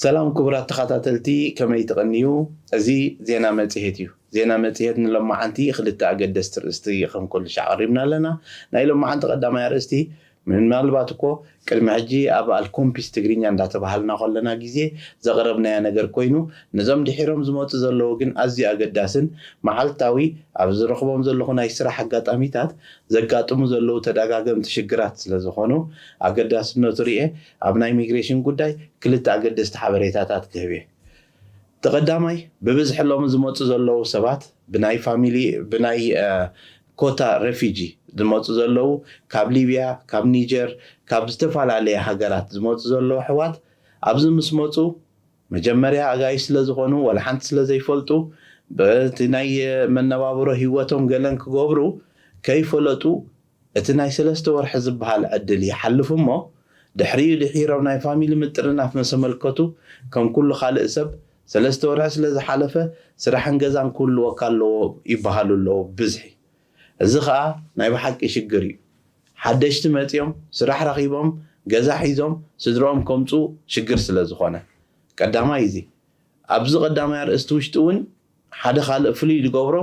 ሰላም ክቡራት ተኸታተልቲ፣ ከመይ ትቕንዩ? እዚ ዜና መጽሔት እዩ። ዜና መጽሔት ንሎማዓንቲ ክልተ ኣገደስቲ ርእስቲ ከም ኩሉ ሻዕ ኣቕሪብና ኣለና። ናይ ሎማዓንቲ ቀዳማይ ኣርእስቲ ምናልባት እኮ ቅድሚ ሕጂ ኣብ ኣልኮምፒስ ትግርኛ እንዳተባሃልና ከለና ግዜ ዘቕረብናዮ ነገር ኮይኑ፣ ነዞም ድሒሮም ዝመጹ ዘለዉ ግን ኣዝዩ ኣገዳስን መዓልታዊ ኣብ ዝረኽቦም ዘለኹ ናይ ስራሕ ኣጋጣሚታት ዘጋጥሙ ዘለዉ ተደጋገምቲ ሽግራት ስለ ዝኾኑ ኣገዳስነቱ ርኤ ኣብ ናይ ኢሚግሬሽን ጉዳይ ክልተ ኣገደስቲ ሓበሬታታት ክህብ እየ። እቲ ቀዳማይ ብብዝሒ ሎሚ ዝመፁ ዘለዉ ሰባት ብናይ ፋሚሊ ብናይ ኮታ ረፊጂ ዝመፁ ዘለዉ ካብ ሊብያ፣ ካብ ኒጀር፣ ካብ ዝተፈላለየ ሃገራት ዝመፁ ዘለዉ ኣሕዋት ኣብዚ ምስ መፁ መጀመርያ ኣጋይሽ ስለ ዝኾኑ ዋላ ሓንቲ ስለ ዘይፈልጡ በቲ ናይ መነባብሮ ህይወቶም ገለን ክገብሩ ከይፈለጡ እቲ ናይ ሰለስተ ወርሒ ዝበሃል ዕድል ይሓልፍ እሞ ድሕሪኡ ድሒሮም ናይ ፋሚሊ ምጥርናፍ ምስ ኣመልከቱ ከም ኩሉ ካልእ ሰብ ሰለስተ ወርሒ ስለ ዝሓለፈ ስራሕን ገዛን ክህልወካ ኣለዎ ይበሃሉ ኣለዉ ብብዝሒ። እዚ ኸኣ ናይ ብሓቂ ሽግር እዩ። ሓደሽቲ መጺኦም ስራሕ ረኺቦም ገዛ ሒዞም ስድርኦም ከምጽኡ ሽግር ስለ ዝኾነ ቀዳማይ እዚ ኣብዚ ቀዳማይ ኣርእስቲ ውሽጢ እውን ሓደ ካልእ ፍሉይ ዝገብሮ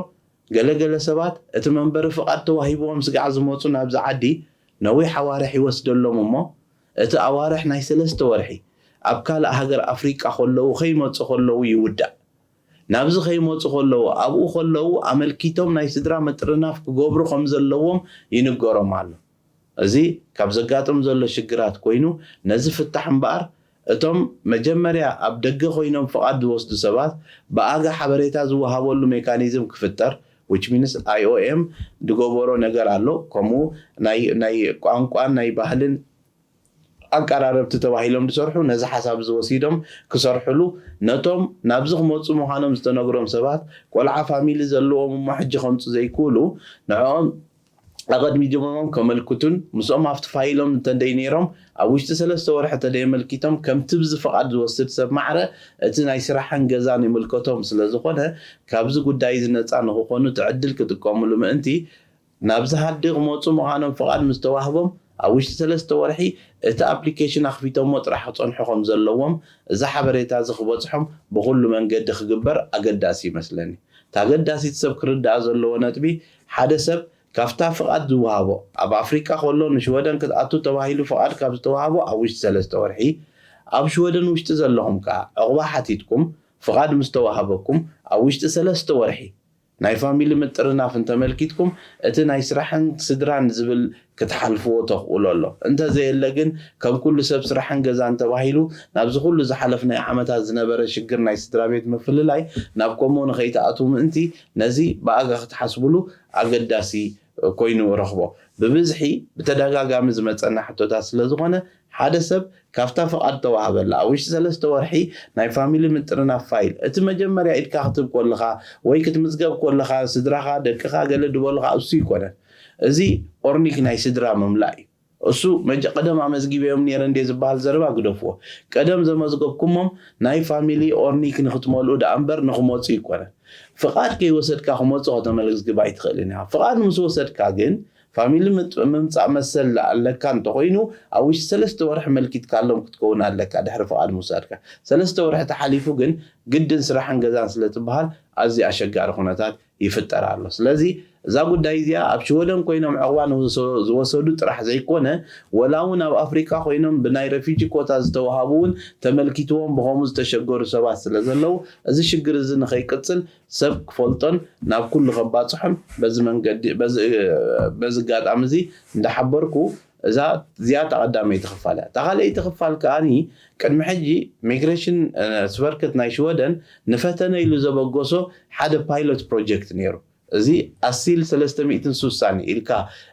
ገለገለ ሰባት እቲ መንበሪ ፍቓድ ተዋሂብዎም ስጋዕ ዝመፁ ናብዚ ዓዲ ነዊሕ ኣዋርሕ ይወስደሎም እሞ እቲ ኣዋርሕ ናይ ሰለስተ ወርሒ ኣብ ካልእ ሃገር ኣፍሪቃ ከለዉ ከይመፁ ከለዉ ይውዳእ ናብዚ ከይመፁ ከለዉ ኣብኡ ከለዉ ኣመልኪቶም ናይ ስድራ ምጥርናፍ ክገብሩ ከም ዘለዎም ይንገሮም ኣሎ። እዚ ካብ ዘጋጥም ዘሎ ሽግራት ኮይኑ ነዚ ፍታሕ እምበኣር እቶም መጀመርያ ኣብ ደገ ኮይኖም ፍቓድ ዝወስዱ ሰባት ብኣጋ ሓበሬታ ዝወሃበሉ ሜካኒዝም ክፍጠር which means I O M ዝገበሮ ነገር ኣሎ። ከምኡ ናይ ቋንቋን ናይ ባህልን ኣቀራረብቲ ተባሂሎም ዝሰርሑ ነዚ ሓሳብ እዚ ወሲዶም ክሰርሕሉ ነቶም ናብዚ ክመፁ ምዃኖም ዝተነግሮም ሰባት ቆልዓ ፋሚሊ ዘለዎም እሞ ሕጂ ከምፁ ዘይክእሉ ንዕኦም ኣቐድሚጆሞም ከመልክቱን ምስኦም ኣብቲ ፋይሎም እንተደይ ነይሮም ኣብ ውሽጢ ሰለስተ ወርሒ ተደየመልኪቶም ከምቲ ብዚ ፍቓድ ዝወስድ ሰብ ማዕረ እቲ ናይ ስራሕን ገዛን ይምልከቶም ስለ ዝኾነ ካብዚ ጉዳይ እዚ ነፃ ንክኾኑ እቲ ዕድል ክጥቀምሉ ምእንቲ ናብዚ ሃዲ ክመፁ ምዃኖም ፍቓድ ምስ ተዋህቦም ኣብ ውሽጢ ሰለስተ ወርሒ እቲ ኣፕሊኬሽን ኣኽፊቶሞ ጥራሕ ክፀንሑ ከም ዘለዎም እዚ ሓበሬታ እዚ ክበፅሖም ብኩሉ መንገዲ ክግበር ኣገዳሲ ይመስለኒ። እቲ ኣገዳሲ እቲ ሰብ ክርዳእ ዘለዎ ነጥቢ ሓደ ሰብ ካብታ ፍቓድ ዝወሃቦ ኣብ ኣፍሪቃ ከሎ ንሽወደን ክትኣቱ ተባሂሉ ፍቓድ ካብ ዝተዋህቦ ኣብ ውሽጢ ሰለስተ ወርሒ ኣብ ሽወደን ውሽጢ ዘለኹም ከዓ ዕቑባ ሓቲትኩም ፍቓድ ምስ ተዋህበኩም ኣብ ውሽጢ ሰለስተ ወርሒ ናይ ፋሚሊ ምጥርናፍ እንተመልኪትኩም እቲ ናይ ስራሕን ስድራን ዝብል ክትሓልፍዎ ተኽእሎ ኣሎ። እንተዘየለ ግን ከም ኩሉ ሰብ ስራሕን ገዛን ተባሂሉ ናብዚ ኩሉ ዝሓለፍናዮ ዓመታት ዝነበረ ሽግር ናይ ስድራ ቤት ምፍልላይ ናብ ከምኡ ንኸይትኣትዉ ምእንቲ ነዚ ብኣጋ ክትሓስብሉ ኣገዳሲ ኮይኑ እረኽቦ። ብብዝሒ ብተደጋጋሚ ዝመፀና ሕቶታት ስለ ዝኾነ ሓደ ሰብ ካብታ ፍቓድ ተዋህበላ ኣብ ውሽጢ ሰለስተ ወርሒ ናይ ፋሚሊ ምጥርናፍ ፋይል እቲ መጀመርያ ኢድካ ክትብ ኮለኻ ወይ ክትምዝገብ ኮለኻ ስድራኻ ደቅኻ ገለ ድበሉኻ እሱ ይኮነን። እዚ ኦርኒክ ናይ ስድራ ምምላእ እዩ። እሱ መጀ ቀደም ኣመዝጊበዮም ነይረ እንዴ ዝበሃል ዘረባ ግደፍዎ። ቀደም ዘመዝገብኩሞም ናይ ፋሚሊ ኦርኒክ ንክትመልኡ ደኣ እምበር ንክመፁ ይኮነን። ፍቓድ ከይወሰድካ ክመፁ ከተመዝግብ ኣይትኽእልን ኢኻ። ፍቓድ ምስ ወሰድካ ግን ፋሚሊ ምምፃእ መሰል ኣለካ እንተኮይኑ ኣብ ውሽጢ ሰለስተ ወርሒ መልኪትካሎም ክትከውን ኣለካ ድሕሪ ፍቓድ ምውሳድካ። ሰለስተ ወርሒ ተሓሊፉ ግን ግድን ስራሕን ገዛን ስለትበሃል ኣዝዩ ኣሸጋሪ ኩነታት ይፍጠር ኣሎ። ስለዚ እዛ ጉዳይ እዚኣ ኣብ ሽወደን ኮይኖም ዕቑባ ዝወሰዱ ጥራሕ ዘይኮነ ወላ እውን ኣብ ኣፍሪቃ ኮይኖም ብናይ ረፊጂ ኮታ ዝተዋሃቡ እውን ተመልኪትዎም ብኸምኡ ዝተሸገሩ ሰባት ስለ ዘለዉ እዚ ሽግር እዚ ንኸይቅፅል ሰብ ክፈልጦን ናብ ኩሉ ከባፅሖን በዚ መንገዲ በዚ ኣጋጣሚ እዚ እንዳሓበርኩ እዛ እዚኣ እታ ቀዳመይቲ ክፋል እያ። እታ ካልኣይቲ ክፋል ከዓኒ ቅድሚ ሕጂ ሚግሬሽን ስቨርክት ናይ ሽወደን ንፈተነ ኢሉ ዘበገሶ ሓደ ፓይሎት ፕሮጀክት ነይሩ። እዚ ኣሲል ሰለስተ ሚእትን ስሳን ኢልካ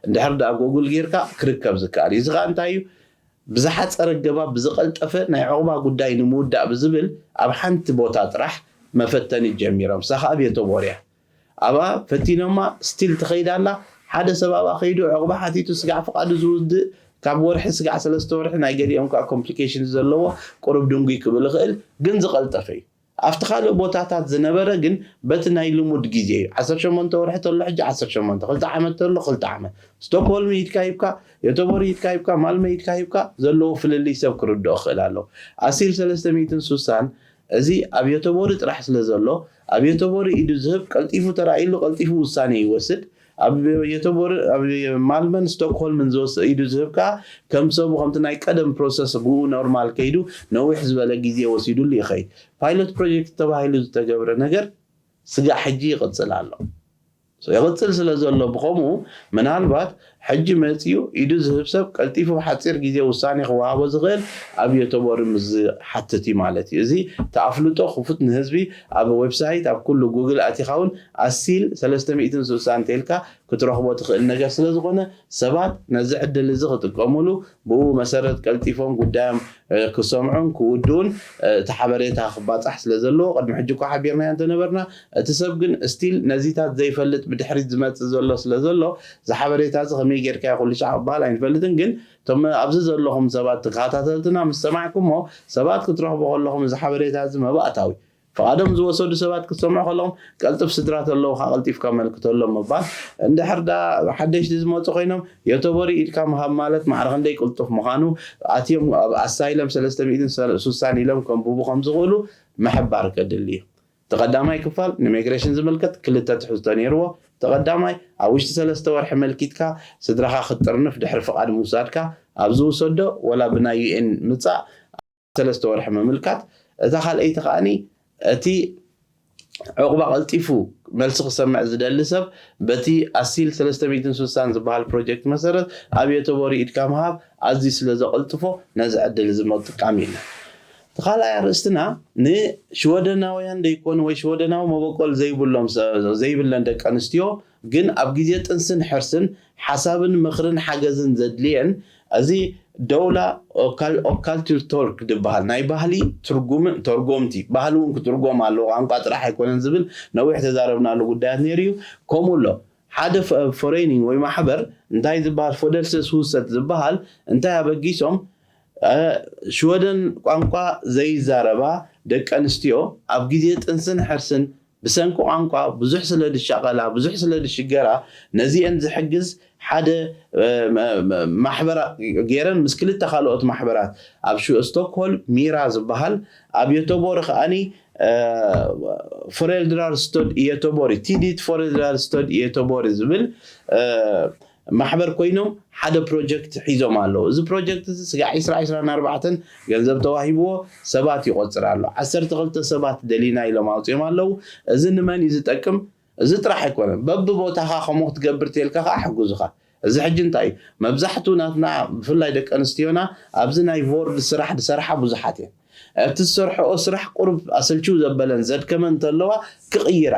እንድሕር ደኣ ጎጉል ጌርካ ክርከብ ዝከኣል እዩ። እዚ ከዓ እንታይ እዩ? ብዝሓፀረ ገባብ ብዝቐልጠፈ ናይ ዕቑባ ጉዳይ ንምውዳእ ብዝብል ኣብ ሓንቲ ቦታ ጥራሕ መፈተኒ ጀሚሮም። እሳ ከዓ ቤቶቦርያ ኣብኣ ፈቲኖማ ስቲል ትኸይድ ኣላ። ሓደ ሰብ ኣብኣ ከይዱ ዕቑባ ሓቲቱ ስጋዕ ፍቓዱ ዝውድእ ካብ ወርሒ ስጋዕ ሰለስተ ወርሒ ናይ ገሊኦም ከዓ ኮምፕሊኬሽን ዘለዎ ቁሩብ ድንጉይ ክብል ይኽእል ግን ዝቐልጠፈ እዩ። ኣብቲ ካልእ ቦታታት ዝነበረ ግን በቲ ናይ ልሙድ ግዜ እዩ። ዓሰርተ ሸሞንተ ወርሒ ተሎ ሕጂ ዓሰርተ ሸሞንተ፣ ክልተ ዓመት ተሎ ክልተ ዓመት። ስቶክሆልም ኢድካ ሂብካ፣ ዮተቦሪ ኢድካ ሂብካ፣ ማልመ ኢድካ ሂብካ ዘለዎ ፍልልይ ሰብ ክርድኦ ክእል ኣለዎ። ኣሲል ሰለስተ ሚእትን ስሳን እዚ ኣብ ዮተቦሪ ጥራሕ ስለ ዘሎ፣ ኣብ ዮተቦሪ ኢዱ ዝህብ ቀልጢፉ ተራእይሉ ቀልጢፉ ውሳኔ ይወስድ። ኣብ ዮተቦሪ ኣብ ማልመን ስቶክሆልምን ዝወስ ኢዱ ዝህብ ከኣ ከም ሰቡ ከምቲ ናይ ቀደም ፕሮሰስ ብኡ ኖርማል ከይዱ ነዊሕ ዝበለ ግዜ ወሲዱሉ ይኸይድ። ፓይሎት ፕሮጀክት ተባሂሉ ዝተገብረ ነገር ስጋዕ ሕጂ ይቕጽል ኣሎ። ይቕጽል ስለ ዘሎ ብኸምኡ ምናልባት ሕጂ መጺኡ ኢዱ ዝህብ ሰብ ቀልጢፉ ብሓጺር ግዜ ውሳኔ ክወሃቦ ዝኽእል ኣብ ዮተቦሪ ምስ ዝሓትት እዩ ማለት እዩ። እዚ ተኣፍልጦ ክፉት ንህዝቢ ኣብ ዌብሳይት ኣብ ኩሉ ጉግል ኣቲኻ እውን ኣሲል ሰለስተ ሚእትን ስሳን እንተኢልካ ክትረኽቦ ትኽእል ነገር ስለ ዝኾነ ሰባት ነዚ ዕድል እዚ ክጥቀሙሉ ብኡ መሰረት ቀልጢፎም ጉዳዮም ክሰምዑን ክውድኡን እቲ ሓበሬታ ክባፃሕ ስለ ዘለዎ ቅድሚ ሕጂ እኳ ሓቢርናዮ እንተነበርና እቲ ሰብ ግን ስቲል ነዚታት ዘይፈልጥ ብድሕሪት ዝመፅእ ዘሎ ስለ ዘሎ እዚ ሓበሬታ እዚ ከመይ ጌርካ ኩሉ ሻዕ ክበሃል ኣይንፈልጥን ግን እቶም ኣብዚ ዘለኹም ሰባት ተከታተልትና ምስ ሰማዕኩሞ ሰባት ክትረኽቡ ከለኹም እዚ ሓበሬታ እዚ መባእታዊ ፍቓዶም ዝወሰዱ ሰባት ክትሰምዑ ከለኹም ቀልጥፍ ስድራ ተለዉ ከኣ ቀልጢፍካ መልክተሎም ምባል እንድሕር ዳ ሓደሽቲ ዝመፁ ኮይኖም ዮቶቦሪ ኢድካ ምሃብ ማለት ማዕረ ክንደይ ቅልጡፍ ምዃኑ ኣትዮም ኣብ ኣሳይለም ሰለስተ ሚእትን ስሳን ኢሎም ከንብቡ ከም ዝኽእሉ ምሕባር ከድሊ እዩ። እቲ ቀዳማይ ክፋል ንማይግሬሽን ዝምልከት ክልተ ትሕዝቶ ነይርዎ። እቲ ቀዳማይ ኣብ ውሽጢ ሰለስተ ወርሒ መልኪትካ ስድራኻ ክትጥርንፍ ድሕሪ ፍቓድ ምውሳድካ ኣብዚ ውሰዶ ወላ ብናይ ዩኤን ምጻእ ሰለስተ ወርሒ ምምልካት እታ ካልኣይቲ ከዓኒ እቲ ዕቑባ ቀልጢፉ መልሲ ክሰምዕ ዝደሊ ሰብ በቲ ኣሲል ሰለስተ ሚእትን ስሳን ዝበሃል ፕሮጀክት መሰረት ኣብ ዮቶቦሪ ኢድካ ምሃብ ኣዝዩ ስለ ዘቐልጥፎ ነዚ ዕድል እዚ ምጥቃም ኢልና እቲ ካልኣይ ኣርእስትና ንሽወደናውያን ደይኮኑ ወይ ሽወደናዊ መበቆል ዘይብሎም ዘይብለን ደቂ ኣንስትዮ ግን ኣብ ግዜ ጥንስን ሕርስን ሓሳብን ምኽርን ሓገዝን ዘድልየን እዚ ደውላ ኦካልቱር ቶልክ ዝበሃል ናይ ባህሊ ትርጉምን ተርጎምቲ ባህሊ እውን ክትርጎም ኣለዎ ቋንቋ ጥራሕ ኣይኮነን ዝብል ነዊሕ ተዛረብናሉ ጉዳያት ነይሩ እዩ። ከምኡ ኣሎ ሓደ ፎሬኒንግ ወይ ማሕበር እንታይ ዝበሃል ፎደልሰስ ሁሰት ዝበሃል እንታይ ኣበጊሶም ሽወደን ቋንቋ ዘይዛረባ ደቂ ኣንስትዮ ኣብ ግዜ ጥንስን ሕርስን ብሰንኪ ቋንቋ ብዙሕ ስለ ዝሻቐላ ብዙሕ ስለ ዝሽገራ ነዚአን ዝሕግዝ ሓደ ማሕበራ ገይረን ምስ ክልተ ካልኦት ማሕበራት ኣብ ስቶክሆልም ሚራ ዝበሃል ኣብ ዮቶቦሪ ከዓኒ ፎሬልድራር ስቶድ ዮቶቦሪ ቲዲት ፎሬልድራር ስቶድ ዮቶቦሪ ዝብል ማሕበር ኮይኖም ሓደ ፕሮጀክት ሒዞም ኣለዉ። እዚ ፕሮጀክት እዚ ስጋዕ ዕስራ ዕስራን ኣርባዕተን ገንዘብ ተዋሂብዎ ሰባት ይቆፅር ኣሎ። ዓሰርተ ክልተ ሰባት ደሊና ኢሎም ኣውፅኦም ኣለዉ። እዚ ንመን እዩ ዝጠቅም? እዚ ጥራሕ ኣይኮነን። በቢ ቦታኻ ከምኡ ክትገብር ተልካ ከዓ ሕጉዝኻ። እዚ ሕጂ እንታይ እዩ? መብዛሕቱ ናትና ብፍላይ ደቂ ኣንስትዮና ኣብዚ ናይ ቮርድ ስራሕ ዝሰርሓ ብዙሓት እየን። እቲ ዝሰርሐኦ ስራሕ ቁሩብ ኣሰልችው ዘበለን ዘድከመን እንተለዋ ክቕይራ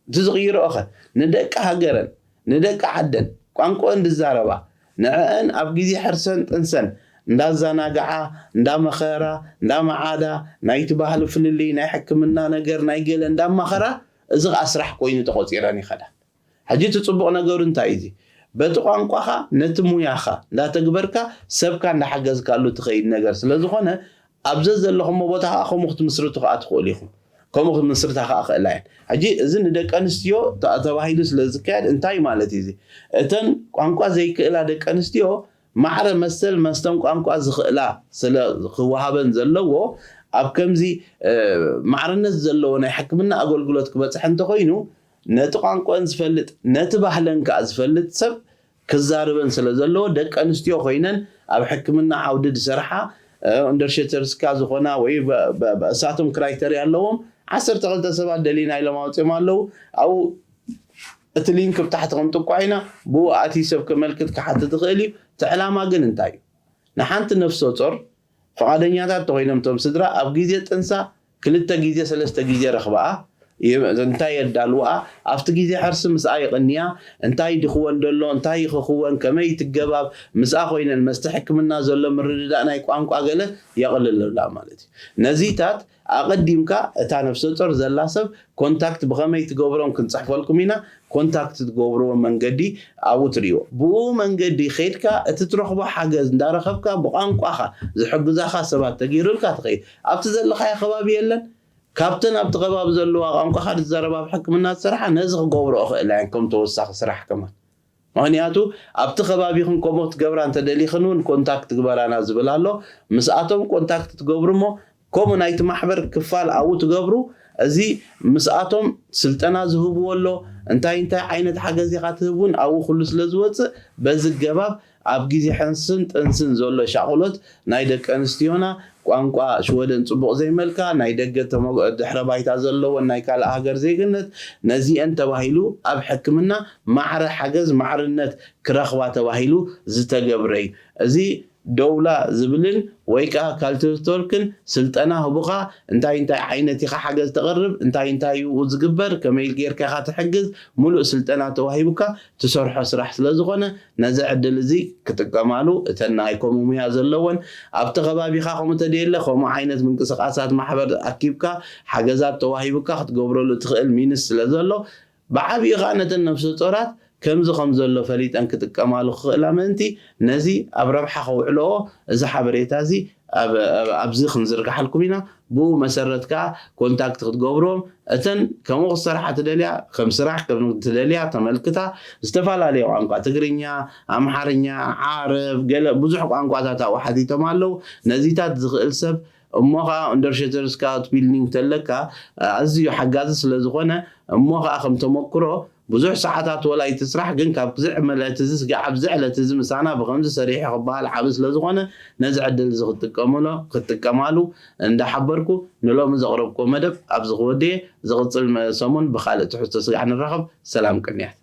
እቲ ዝቕይርኦ ኸ ንደቂ ሃገረን ንደቂ ዓደን ቋንቋኦን ዝዛረባ ንዐአን ኣብ ግዜ ሕርሰን ጥንሰን እንዳዛናግዓ እንዳመኸራ እንዳመዓዳ ናይቲ ባህሊ ፍልልይ ናይ ሕክምና ነገር ናይ ገለ እንዳማኸራ እዚ ኸዓ ስራሕ ኮይኑ ተቖፂረን ይኸዳ። ሕጂ እቲ ፅቡቕ ነገሩ እንታይ እዩ? በቲ ቋንቋኻ ነቲ ሙያኻ እንዳተግበርካ ሰብካ እንዳሓገዝካሉ ትኸይድ ነገር ስለዝኾነ ኣብ ዘዘለኹሞ ቦታ ከዓ ከምኡ ክትምስርቱ ከዓ ትኽእሉ ኢኹም። ከምኡ ክትምስርታ ከዓ ክእላ እየን። ሕጂ እዚ ንደቂ ኣንስትዮ ተባሂሉ ስለ ዝካየድ እንታይ ማለት እዩ? እተን ቋንቋ ዘይክእላ ደቂ ኣንስትዮ ማዕረ መሰል መስተን ቋንቋ ዝኽእላ ስለ ክወሃበን ዘለዎ ኣብ ከምዚ ማዕርነት ዘለዎ ናይ ሕክምና ኣገልግሎት ክበፅሕ እንተኮይኑ ነቲ ቋንቋን ዝፈልጥ ነቲ ባህለን ከዓ ዝፈልጥ ሰብ ክዛርበን ስለ ዘለዎ ደቂ ኣንስትዮ ኮይነን ኣብ ሕክምና ዓውዲ ዝሰርሓ እንደርሸተርስካ ዝኾና ወይ እሳቶም ክራይተርያ ኣለዎም ዓሰርተ ክልተ ሰባት ደሊና ኢሎም ኣውፅኦም ኣለዉ ኣብኡ እቲ ሊንክ ብታሕቲ ክንጥቋ ኢና ብኡ ኣትዩ ሰብ ከመልክት ክሓትት ይኽእል እዩ እቲ ዕላማ ግን እንታይ እዩ ንሓንቲ ነፍሰ ጾር ፍቓደኛታት ተኾይኖም እቶም ስድራ ኣብ ግዜ ጥንሳ ክልተ ግዜ ሰለስተ ግዜ ረኽብኣ እንታይ የዳልውኣ ኣብቲ ግዜ ሕርሲ ምስኣ ይቕንያ እንታይ ድኽወን ደሎ እንታይ ይኽኽወን ከመይ ትገባብ ምስኣ ኮይነን መስተ ሕክምና ዘሎ ምርድዳእ ናይ ቋንቋ ገለ የቕልለላ ማለት እዩ ነዚታት ኣቐዲምካ እታ ነፍሰ ጾር ዘላ ሰብ ኮንታክት ብኸመይ ትገብሮም ክንፅሕፈልኩም ኢና ኮንታክት ትገብርዎ መንገዲ ኣብኡ ትርእይዎ። ብኡ መንገዲ ከይድካ እቲ ትረኽቦ ሓገዝ እንዳረኸብካ ብቋንቋኻ ዝሕግዛኻ ሰባት ተገይሩልካ ትኸይድ። ኣብቲ ዘለኻዮ ከባቢ የለን። ካብተን ኣብቲ ከባቢ ዘለዋ ቋንቋኻ ዝዛረባ ኣብ ሕክምና ዝሰርሓ ነዚ ክገብርኦ ክእላ እየን ከም ተወሳኺ ስራሕ ከማን። ምኽንያቱ ኣብቲ ከባቢኽን ከምኡ ክትገብራ እንተደሊኽን እውን ኮንታክት ግበራና ዝብል ኣሎ። ምስኣቶም ኮንታክት ትገብሩ እሞ ከምኡ ናይቲ ማሕበር ክፋል ኣብኡ ትገብሩ። እዚ ምስኣቶም ስልጠና ዝህብዎ ኣሎ፣ እንታይ እንታይ ዓይነት ሓገዝ ኢኻ ትህብ እውን ኣብኡ ኩሉ ስለ ዝወፅእ በዚ ገባብ ኣብ ግዜ ሕንስን ጥንስን ዘሎ ሻቕሎት ናይ ደቂ ኣንስትዮና ቋንቋ ሽወደን ጽቡቕ ዘይመልካ ናይ ደገ ድሕረ ባይታ ዘለዎን ናይ ካልእ ሃገር ዜግነት ነዚአን ተባሂሉ ኣብ ሕክምና ማዕረ ሓገዝ ማዕርነት ክረኽባ ተባሂሉ ዝተገብረ እዩ። እዚ ደውላ ዝብልን ወይ ከዓ ካልቲቨርቶርክን ስልጠና ህቡኻ እንታይ እንታይ ዓይነት ኢኻ ሓገዝ ተቕርብ እንታይ እንታይ እዩ ዝግበር ከመይ ጌርካ ኢኻ ትሕግዝ ሙሉእ ስልጠና ተዋሂቡካ ትሰርሖ ስራሕ ስለ ዝኾነ ነዚ ዕድል እዚ ክጥቀማሉ እተን ናይ ከምኡ ሙያ ዘለወን ኣብቲ ከባቢኻ ከምኡ ተደየለ ከምኡ ዓይነት ምንቅስቃሳት ማሕበር ኣኪብካ ሓገዛት ተዋሂቡካ ክትገብረሉ ትኽእል ሚንስ ስለ ዘሎ ብዓብዩ ከዓ ነተን ነፍሰ ጾራት ከምዚ ከም ዘሎ ፈሊጠን ክጥቀማሉ ክኽእላ ምእንቲ ነዚ ኣብ ረብሓ ከውዕልኦ እዚ ሓበሬታ እዚ ኣብዚ ክንዝርግሓልኩም ኢና። ብኡ መሰረት ከዓ ኮንታክት ክትገብርዎም እተን ከምኡ ክሰርሓ ትደልያ ከም ስራሕ ከም ትደልያ ተመልክታ ዝተፈላለየ ቋንቋ ትግርኛ፣ ኣምሓርኛ፣ ዓረብ ገለ ብዙሕ ቋንቋታት ኣብኡ ሓቲቶም ኣለዉ። ነዚታት ዝኽእል ሰብ እሞ ከዓ ኡንደርሸተርስ ከዓ ኡትቢልዲንግ ተለካ ኣዝዩ ሓጋዚ ስለ ዝኾነ እሞ ከዓ ከም ተመክሮ ብዙሕ ሰዓታት ወላ ይትስራሕ ግን ካብ ዝዕ መለቲ እዚ ስጋዕ ኣብዚ ዕለት እዚ ምሳና ብከምዚ ሰሪሑ ክበሃል ዓቢ ስለ ዝኾነ ነዚ ዕድል እዚ ክትጥቀምሎ ክትጥቀማሉ እንዳሓበርኩ ንሎሚ ዘቕረብኩዎ መደብ ኣብዚ ክወድየ ዝቕፅል ሰሙን ብካልእ ትሕዝቶ ስጋዕ ንራኸብ ሰላም ቅንያት